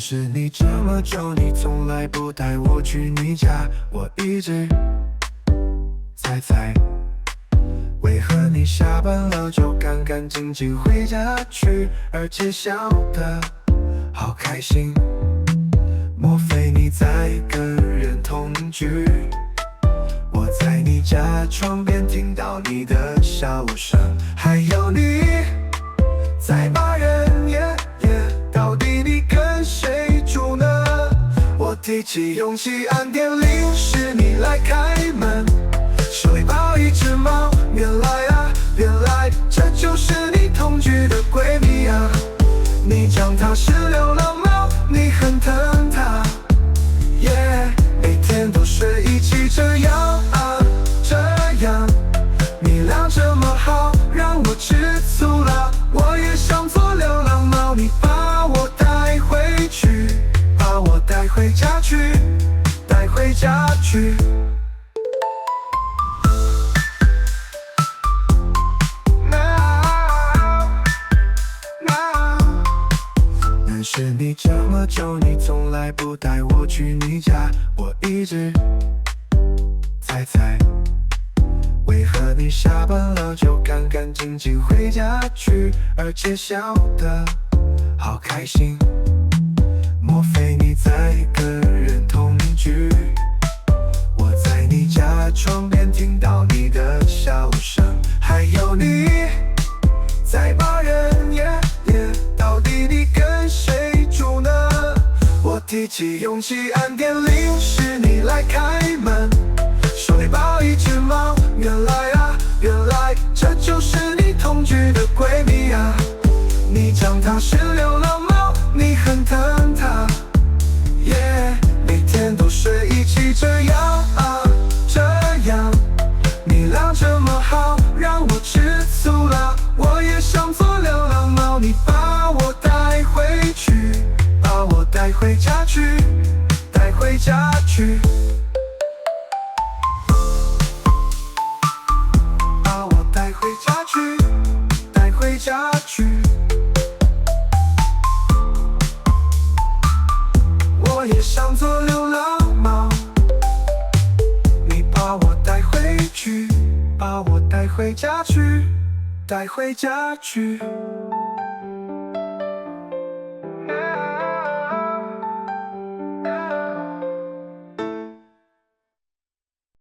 識你這麼久，你從來不帶我去你家，我一直在猜，為何你下班了就乾乾淨淨回家去，而且笑得好開心？莫非你在跟人同居？我在你家窗邊聽到你的笑聲，還有你在罵人 yeah yeah，到底你跟誰住呢？我提起勇氣按電鈴，是你來開門，手裡抱一隻貓。原來啊，原來這就是你同居的閨蜜啊！你講她是流浪貓，你很疼她，yeah，每天都是一起這樣啊，這樣，你倆這麼好，讓我吃醋了。我也想做流浪貓，你把我帶回去，把我帶回家去，帶回家去。Now, now 認識你這麼久，你從來不帶我去你家，我一直在猜，為何你下班了就乾乾淨淨回家去，而且笑得好開心？莫非你在跟人同居？我在你家窗邊聽到你的笑聲，還有你在罵人 yeah yeah，到底你跟誰住呢？我提起勇氣按電鈴，是你來開門，手裡抱一隻貓。原來啊，原來這就是你同居的閨蜜啊！你講她是流浪貓，你很疼她，yeah，每天都是一起這樣啊，這樣，你倆這麼好，讓我吃醋了。我也想做流浪貓，你把我帶回去，把我帶回家去，帶回家去。把我帶回家去，帶回家去。我也想做流浪貓，你把我帶回去，把我帶回家去，帶回家去。